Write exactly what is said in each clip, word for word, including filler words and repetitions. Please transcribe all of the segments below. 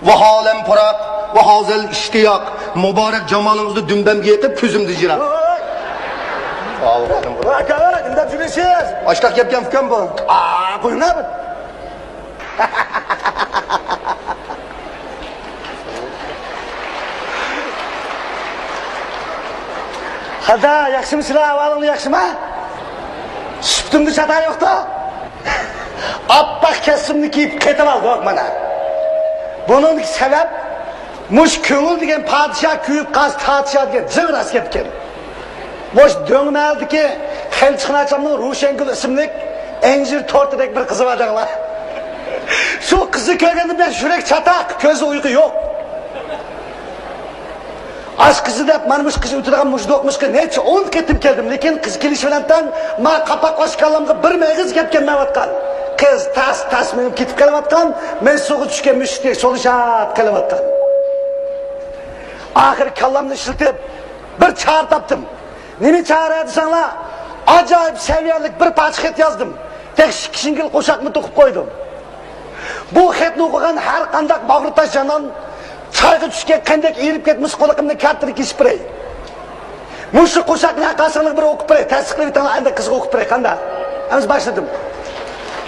ۋاھالەم پىراق، ۋاھازەل ئىشتىياق، مۇبارەك جامالىڭىزنى دۈمبەمگە يېقىپ، كۆزۈمدە يىراق. ۋاي، ئاۋۇ، ۋاي، ئاكا، نېمە دەپ يۈرىسىز؟ ئاشتاق گەپكەن ئۇكام بۇ. ئا، قويۇڭ. خەلدە، ياخشىمۇسىلەر؟ ئەھۋالىڭلار ياخشىمۇ؟ سۈپىتىمدە چاتا يوقتا؟ ئاپئاق كەسىمنى كىيىپ قېتىپ ئالدۇق مانا. بۇنىڭدىكى سەۋەب، مۇشۇ كۆڭۈل دېگەن پادىشاھ كۆيۈپ قالسا، پادىشاھ دېگەن جىڭ راست گەپكەن. مۇشۇ دۆڭمەھەلدىكى خەلچىخىناچامنىڭ روشەنگۈل ئىسىملىك ئىنژىر تورتىدەك بىر قىزى بار دەڭلار. شۇ قىزنى كۆرگەندە مەن يۈرەك چاتاق، كۆزدە ئۇيقۇ يوق. ئاشقىزى دەپ مانا مۇشۇ قىز ئۆتىدىغان مۇشۇ دوقمۇشقا نەچچە ئون قېتىم كەلدىم، لېكىن قىز كېلىشى بىلەن تەڭ ما قاپاق ئاچقانلىقىمغا بىر مېغىز گەپ كەلمەيۋاتقان. قىز تاس-تاس مېڭىپ كېتىپ قېلىۋاتقان، مەن سۇغا چۈشكەن مۈشۈكتەك سولىشاپ قېلىۋاتقان. ئاخىرى كاللامنى ئىشلىتىپ، بىر چارە تاپتىم. نېمە چارە دېسەڭلار، ئاجايىپ سەۋىيەلىك بىر پارچە خەت يازدىم. تېخى ئىككى شىڭگىل قوشاقمۇ توقۇپ قويدۇم. بۇ خەتنى ئوقۇغان ھەر قانداق باغرى تاش جانان چايغا چۈشكەن قەندەك ئېرىپ كەتمىسە، قۇلىقىمنى كەتتىرىپ كېسىپ بېرەي. مۇشۇ قوشاقنى ھەرقايسىڭلار بىر ئوقۇپ بېرەي، تەستىقلىۋېتىڭلار، ئەمدى قىزغا ئوقۇپ بېرەي، قانداق؟ ئەمىسە باشلىدىم.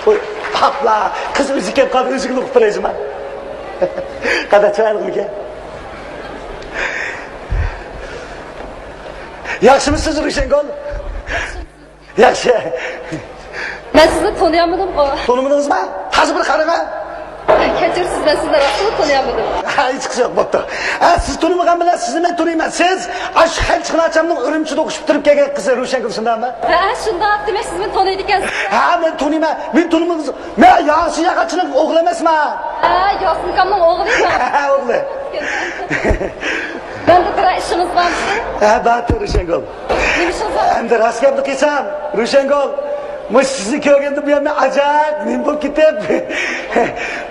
ئۇي، ئاپلا، قىز ئۆزى كەپ قالدى، ئۆزىگىلا ئوقۇپ بېرەي جۇما. قانداق چىرايلىقمىكەن؟ ياخشىمۇسىز، روشەنگۈل؟ ياخشى. مەن سىزنى تونۇيالمىدىمغۇ. تونۇمىدىڭىزمۇ؟ ھازىر بىر قاراڭا. كەچۈرسىز، مەن سىزنى راستلا تونۇيالمىدىم. ھە، ھېچقىسى يوق، بوپتۇ. ھە، سىز تونۇمىغان بىلەن سىزنى مەن تونۇيمەن. سىز ئاشۇ خەلچىخىناچامنىڭ ئۈرۈمچىدە ئوقۇشۇپ تۇرۇپ كەلگەن قىزى روشەنگۈل، شۇنداقمۇ؟ ھە، شۇنداق. دېمەك، سىز مېنى تونۇيدىكەنسىز. ھە، مەن تونۇيمەن. مېنى تونۇمىدىڭىز. مەن ياسىن ياغاچنىڭ ئوغلى ئەمەسمەن. ھە، ياسىن ئاكامنىڭ ئوغلى. ھە، ئوغلى. مەندە بىرەر ئىشىڭىز بارمۇ؟ ھە، بار، روشەنگۈل. نېمە ئىشىڭىز بار؟ ئەمدى راست گەپنى قىلسام، روشەنگۈل، مۇشۇ سىزنى كۆرگەندىن بۇيان مەن ئاجايىپ نېمە بولۇپ كېتىپ،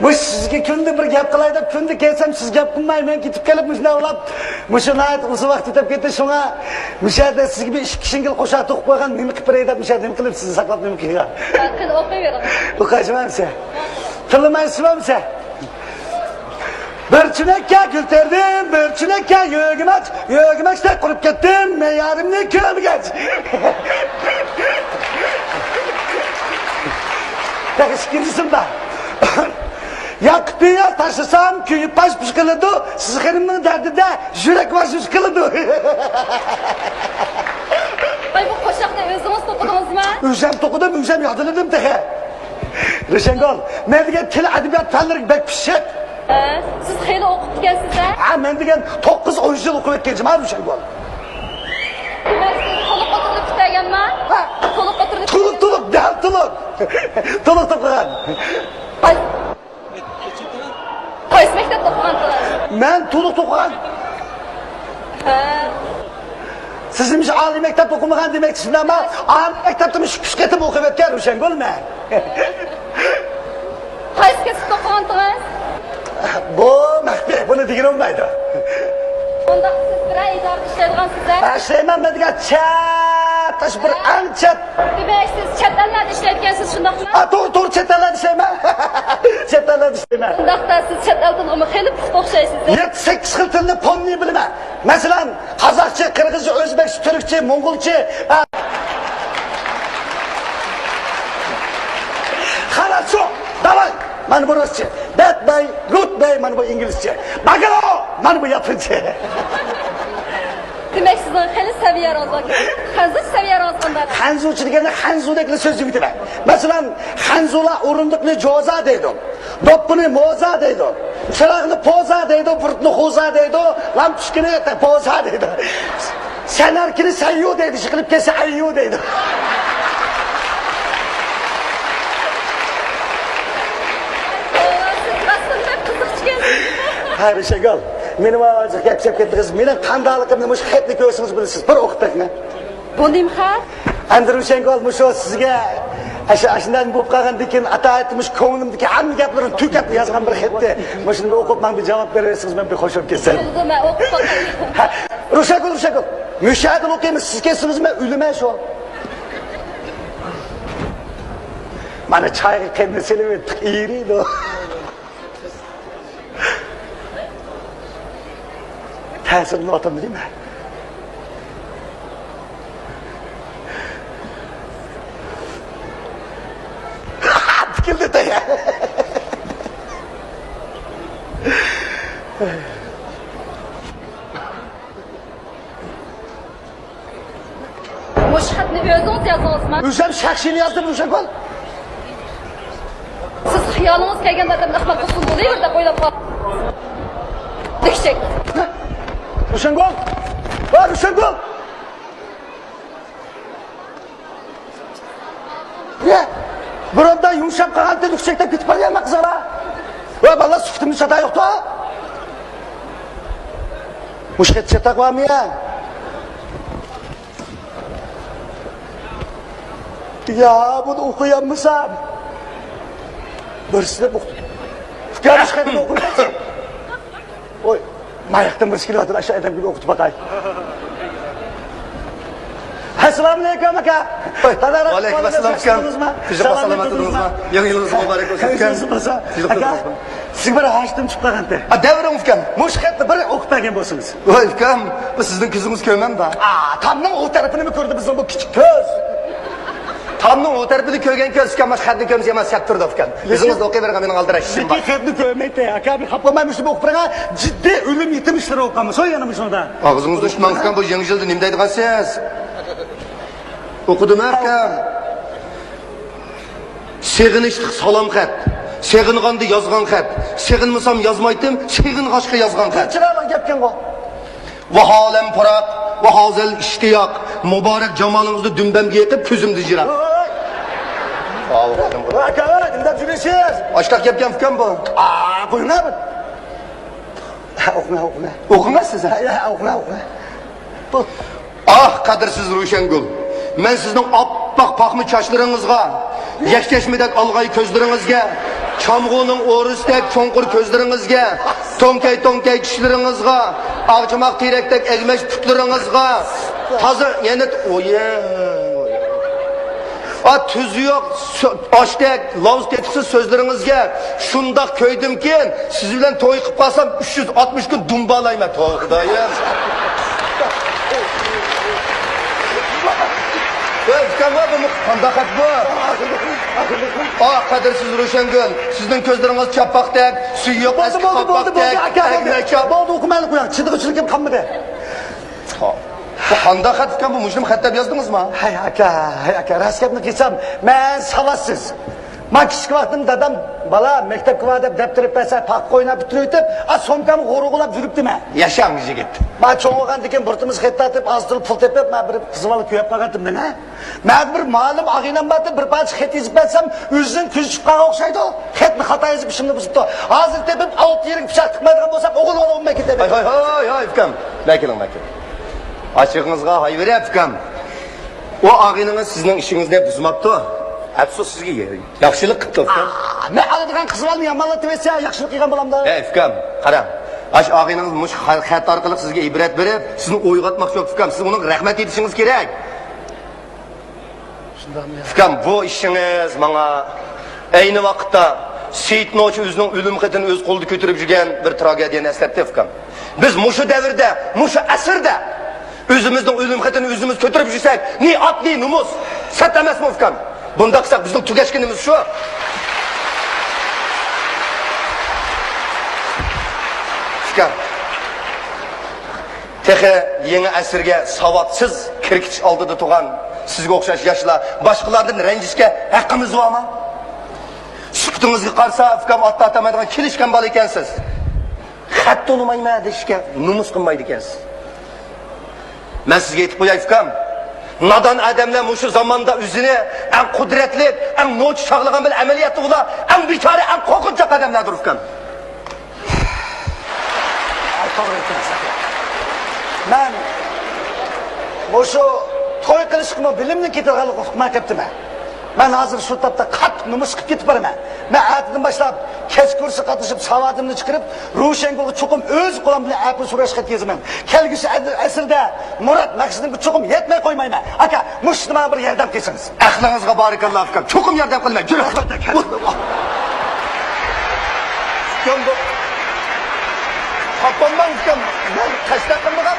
مۇشۇ سىزگە كۈندە بىر گەپ قىلاي دەپ، كۈندە كەلسەم، سىز گەپ قىلماي، مەن كېتىپ قېلىپ، مۇشۇنداق بولۇپ، مۇشۇ ناھايىتى ئۇزۇن ۋاقىت ئۆتۈپ كەتتى. شۇڭا مۇشۇ يەردە سىزگە بىر ئىككى شىڭگىل قوشاق توقۇپ قويغان، نېمە قىلىپ بېرەي دەپ، مۇشۇ يەردە نېمە قىلىپ سىزنى ساقلاپ نېمە قىلغان. قېنى، ئوقۇيۋېرىڭ. ئوقۇيسىز ئەمىسە؟ تىللىمايسىز ئەمىسە؟ بىر چۆنەككە گۈل تەردىم، بىر چۆنەككە يۆگىمەچ، يۆگىمەچتەك قۇرۇپ كەتتىم، مەن يارىمنى كۆرمىگەچ. تېخى ئىككىنچىسىمدا. ياقۇت پىياز تاشلىسام، كۆيۈپ پاش-پۇش قىلىدۇ، سىز خېنىمنىڭ دەردىدە يۈرەك ۋاش-ۋۇش قىلىدۇ. ۋاي، بۇ قوشاقنى ئۆزىڭىز توقۇدىڭىزمۇ؟ ئۆزۈم توقۇدۇم، ئۆزۈم يادلىدىم تېخى. روشەنگۈل، مەن دېگەن تىل ئەدەبىيات پەنلىرىگە بەك پىششىق. ھە، سىز خېلى ئوقۇپتىكەنسىز ھە؟ ھە، مەن دېگەن توققۇز ئون يىل ئوقۇپ ئۆتكەن جۇما روشەنگۈل. دېمەك، سىز تولۇق ئوتتۇرىلىق پۈتتۈرگەنما؟ ھە. تولۇق ئوتتۇرىلىق. تولۇق، تولۇق، دەل تولۇق. تولۇق توقۇغان. قايسى، قايسى مەكتەپتە ئوقۇغانتىڭىز؟ مەن تولۇق توقۇغان. ھە. سىز نېمىش ئالىي مەكتەپتە ئوقۇمىغان دېمەكچىسىز ئەمما، ئالىي مەكتەپتە مۇشۇ ئۈچ قېتىم ئوقۇپ ئۆتكەن روشەنگۈل مەن. قايسى كەسىپتە ئوقۇغانتىڭىز؟ بۇ مەخپىي، بۇنى دېگىلى بولمايدۇ. ئۇنداق سىز بىرەر ئىدارىدە ئىشلەيدىغانسىز ھە؟ ھە، ئىشلەيمەن، مەن دېگەن چەت، ئاشۇ بىر ئەڭ چەت. دېمەك، سىز چەت ئەللەردە ئىشلەيدىكەنسىز، شۇنداقمۇ؟ ھە، توغرا، توغرا، چەت ئەللەردە ئىشلەيمەن. چەت ئەللەردە ئىشلەيمەن. ئۇنداقتا سىز چەت ئەل تىلىغىمۇ خېلى پۇختا ئوخشايسىز ھە؟ يەتتە سەككىز خىل تىلنى پوننى بىلىمەن. مەسىلەن، قازاقچە، قىرغىزچە، ئۆزبېكچە، تۈركچە، موڭغۇلچە. خالاس، شۇ، داۋاي. مانا بۇ رۇسچە. بەت باي، گۇد باي، مانا بۇ ئىنگلىزچە. باگالو، مانا بۇ ياپونچە. دېمەك، سىزنىڭ خېلى سەۋىيەڭىز بار. خەنزۇچە سەۋىيەڭىز قانداق؟ خەنزۇچە دېگەندە خەنزۇدەكلا سۆزلىۋېتىمەن. مەسىلەن، خەنزۇلار ئورۇندۇقنى جوزا دەيدۇ. دوپپىنى موزا دەيدۇ. چىراغنى پوزا دەيدۇ، بۇرۇتنى خوزا دەيدۇ، لامپۇچكىنى پوزا دەيدۇ. سەنەركىنى سەييۇ دەيدۇ، يىقىلىپ كەتسە ئەييۇ دەيدۇ. سىز راستتىنلا بەك قىزىقچىكەنسىز. ھە، روشەنگۈل، مېنىڭ ھازىر گەپ سۆزۈپ كەتتىڭىز. مېنىڭ قانداقلىقىمنى مۇشۇ خەتنى كۆرسىڭىز بىلىسىز. بىر ئوقۇپ بېقىڭ. بۇ نېمە خەت؟ ئەمدى روشەنگۈل، مۇشۇ سىزگە ئاشۇ، ئاشۇنداق بولۇپ قالغاندىن كېيىن، ئاتايىتى مۇشۇ كۆڭلۈمدىكى ھەممە گەپلىرىنى تۈگەپ يازغان بىر خەتتى. مۇشۇنى بىر ئوقۇپ، ماڭا بىر جاۋاب بېرىۋەرسىڭىز، مەن بىر خوش بولۇپ كەتسەم. بولىدۇ، مەن ئوقۇپ باقاي. ھە، روشەنگۈل، روشەنگۈل، مۇشۇ يەردىن ئوقۇيمىز، سىز كەتسىڭىز مەن ئۆلىمەن شۇ. مانا چايغا قېنىنى سېلىۋېتىپ ئېرىيدۇ. تەسىرلىنىۋاتامدۇ دەيمەن. تىكىلدى دەيە. مۇشۇ خەتنى ئۆزىڭىز يازدىڭىزمۇ؟ ئۆزۈم شەخسىي يازدىم، روشەنگۈل. سىز خىيالىڭىز كەلگەندە ئادەمنى ئىخبار قىلسۇن بولۇۋېرىدۇ دەپ ئويلاپ قال-، دىكشىك. روشەنگۈل! ۋاي، روشەنگۈل! يە، بۇرۇندا يۇمشاپ قالغان تىل ئۈكچەكتەك كېتىپ بارىدۇ يا قىزلار. ۋاي، بالىلار، سۈپىتىمدە چاتا يوقتۇ. مۇشۇ خەت چاتاق بارمۇ يا؟ يا، بۇنى ئوقۇيالمىسام. بىرسىنى ئوقۇ-، ئۇكام، شۇ خەتنى ئوقۇيمەن. ۋوي، ماياقتىن بىرسى كېلىۋاتىدۇ، ئاشۇ ئادەمگە ئوقۇتۇپ باقاي. ئەسسالامۇئەلەيكۇم، ئاكا. ۋەئەلەيكۇم ئەسسالام، ئۇكام. كۈزۈك، سالامەت تۇردىڭىزمۇ؟ يېڭى يىلىڭىز مۇبارەك بولسۇن، ئۇكام. ئاكا، سىزگە بىر ھاجىتىم چۈشۈپ قالغانتى. ئا، دەۋرىڭ، ئۇكام. مۇشۇ خەتنى بىر ئوقۇپ بەرگەن بولسىڭىز. ۋاي، ئۇكام، بۇ سىزنىڭ كۆزىڭىز كۆرمەمدۇ؟ ئا، تامنىڭ ئۇ تەرىپىنىمۇ كۆردى بىزنىڭ بۇ كىچىك كۆز. تامنىڭ ئۇ تەرىپىنى كۆرگەن كۆز، ئۇكام، مانا خەتنى كۆرمىسە يامان سەت تۇرىدۇ، ئۇكام. ئۆزىڭىز ئوقۇۋېرىڭ، مېنىڭ ئالدىراش ئىشىم بار. لېكىن خەتنى كۆرمەيتتى، ئاكا، بىر خاپا بولماي مۇشۇنى ئوقۇپ بېرىڭ. جىددىي ئۆلۈم يېتىم ئىشلىرى بولۇپ قالمىسۇن يەنە مۇشۇنىڭدا. ئاغزىڭىزنى ئۇچماڭ، ئۇكام، بۇ يېڭى يىلدا نېمە دەيدىغانسىز؟ ئوقۇدۇم، ئۇكام. سېغىنىشلىق سالام خەت، سېغىنغاندا يازغان خەت، سېغىنمىسام يازمايتتىم، سېغىنغاچقا يازغان خەت. چىرايلىق گەپكەنغۇ. ۋاھالەم پىراق، ۋاھازەل ئىشتىياق، مۇبارەك جامالىڭىزنى دۈمبەمگە يېقىپ، كۆزۈمدىن يىراق. ۋاي، ۋاي، ۋاي. ئاۋۇ خادىم. ۋاي، ئاكا، ۋاي، نېمە دەپ يۈرىسىز؟ ئاشتاق گەپكەن ئۇكام بۇ. ئا، قويۇڭ. ئوقۇڭ، ئوقۇڭ. ئوقۇڭ سىز، ھە؟ ھە، ھە، ئوقۇڭ، ئوقۇڭ. بۇ. ئاھ، قەدىرسىز روشەنگۈل! مەن سىزنىڭ ئاپئاق پاخما چاچلىرىڭىزغا، يەكچەشمىدەك ئالغاي كۆزلىرىڭىزگە، چامغۇنىڭ ئورىسىدەك چوڭقۇر كۆزلىرىڭىزگە، توڭكەي-توڭكەي چىشلىرىڭىزغا، ئاغجىماق تېرەكتەك ئەگمەش پۇتلىرىڭىزغا، تازا يەنە، ئويە، ئا، تۈزى يوق، سۆ-، ئاشتەك، لاۋزا تېتىقسىز سۆزلىرىڭىزگە شۇنداق كۆيدۈمكىن، سىز بىلەن توي قىلىپ قالسام، ئۈچ يۈز ئاتمىش كۈن دۇمبالايمەن. توۋا خۇدايىم. ئۆي، ئۇكام، بۇ قانداق خەت بۇ؟ ئا، قەدىرسىز روشەنگۈل، سىزنىڭ كۆزلىرىڭىز چاپپاقتەك، سۈيى يوق ئەسكى قاپاقتەك، ئەگمە چاپ. بولدى، بولدى، بولدى، ئاكا، بولدى، ئوقۇمايلى قويۇڭ، چىدىغۇچىلىكىم قالمىدى. بۇ قانداق خەت ئۇكام بۇ؟ مۇشۇنىمۇ خەت دەپ يازدىڭىزمۇ؟ ھەي ئاكا، ھەي ئاكا، راست گەپنى قىلسام، مەن ساۋاتسىز. مەن كىچىك ۋاقتىم دادام، بالا، مەكتەپكە بار دەپ دەپتەر ئېلىپ بەرسە، پاختا ئويناپ پۈتتۈرۈۋېتىپ، ئا، سومكامغا غورۇغۇلاپ يۈرۈپتىمەن. ياشاڭ يىگىت. مەن چوڭ بولغاندىن كېيىن بىر تۇمۇز خەت تارتىپ، ئاز تولا پۇل تېپىپ، مەن بىر قىز بالا كۆيۈپ قالغانتىم مەن، ھە؟ مەن بىر مالىم ئاغىنەم بارتى، بىر پارچە خەت يېزىپ بەرسەم، ئۆزىنىڭ كۆزى چۈشۈپ قالغان ئوخشايدۇ. خەتنى خاتا يېزىپ، ئىشىمنى بۇزۇپتۇ. ھازىر تېپىپ، ئالتە يېرىگە پىچاق تىقمايدىغان بولسام، ئوغۇل بالا ئۇنىماي كېتەي. ھاي، ھاي، ھاي، ھاي، ئۇكام. مەن كېلىڭ، مەن كېلىڭ. ئاچچىقىڭىزغا ھاي بېرەي، ئۇكام. ئۇ ئاغىنىڭىز سىزنىڭ ئىشىڭىزنى بۇزماپتۇ. ئەپسۇس سىزگە، ياخشىلىق قىپتۇ، ئۇكام. ئا، مەن ئالىدىغان قىز بالىنى يامانلىتىۋەتسە، ياخشىلىق قىلغان بولامدا؟ ئەي، ئۇكام، قاراڭ. ئاشۇ ئاغىنىڭىز مۇشۇ خە-، خەت ئارقىلىق سىزگە ئىبرەت بېرىپ، سىزنى ئويغاتماقچى بوپتۇ، ئۇكام. سىز ئۇنىڭغا رەھمەت ئېيتىشىڭىز كېرەك. شۇنداقمۇ يا؟ ئۇكام، بۇ ئىشىڭىز ماڭا ئەينى ۋاقىتتا سېيىت نوچى ئۆزىنىڭ ئۆلۈم خېتىنى ئۆز قولىدا كۆتۈرۈپ يۈرگەن بىر تراگېدىيەنى ئەسلەتتى، ئۇكام. بىز مۇشۇ دەۋردە، مۇشۇ ئەسىردە ئۆزىمىزنىڭ ئۆلۈم خېتىنى ئۆزىمىز كۆتۈرۈپ يۈرسەك، نى ئات، نى نومۇس. سەت ئەمەسمۇ، ئۇكام؟ بۇنداق قىلساق، بىزنىڭ تۈگەشكىنىمىز شۇ. ئۇكام. تېخى يېڭى ئەسىرگە ساۋاتسىز كىركىچىش ئالدىدا تۇرغان سىزگە ئوخشاش ياشلار باشقىلاردىن رەنجىشكە ھەققىمىز بارمۇ؟ سۈپىتىڭىزگە قارىسا، ئۇكام، ئاتتا ئاتالمايدىغان كېلىشكەن بالا ئىكەنسىز. خەت تونۇمايمەن دېيىشكە نومۇس قىلمايدىكەنسىز. مەن سىزگە ئېيتىپ قوياي، ئۇكام. نادان ئادەملەر مۇشۇ زاماندا ئۆزىنى ئەڭ قۇدرەتلىك، ئەڭ نوچى چاغلىغان بىلەن ئەمەلىيەتتە ئۇلار ئەڭ بىچارە، ئەڭ قورقۇنچاق ئادەملەردۇر، ئۇكام. توغرا ئېيتىڭىز. مەن مۇشۇ توي قىلىشقىمۇ بىلىمنىڭ كېتىدىغانلىقىنى ئۇقماي قېپتىمەن. مەن ھازىر شۇ تاپتا قاتتىق نومۇس قىلىپ كېتىپ بارىمەن. مەن ئەتىدىن باشلاپ كەچ كۇرسىغا قاتنىشىپ، ساۋاتىمنى چىقىرىپ، روشەنگۈلگە چوقۇم ئۆز قولۇم بىلەن ئەپۇ سوراشقا كەتكۈزىمەن. كەلگۈسى ئەسىردە مۇراد مەقسىتىمگە چوقۇم يەتمەي قويمايمەن. ئاكا، مۇشۇ ماڭا بىر ياردەم قىلسىڭىز. ئەقلىڭىزغا بارىكاللا، ئۇكام. چوقۇم ياردەم قىلىمەن. جۈرئەت. ئۇكام، بۇ، پاپامنىڭ ئۇكام، مەن قەستەن قىلمىغان.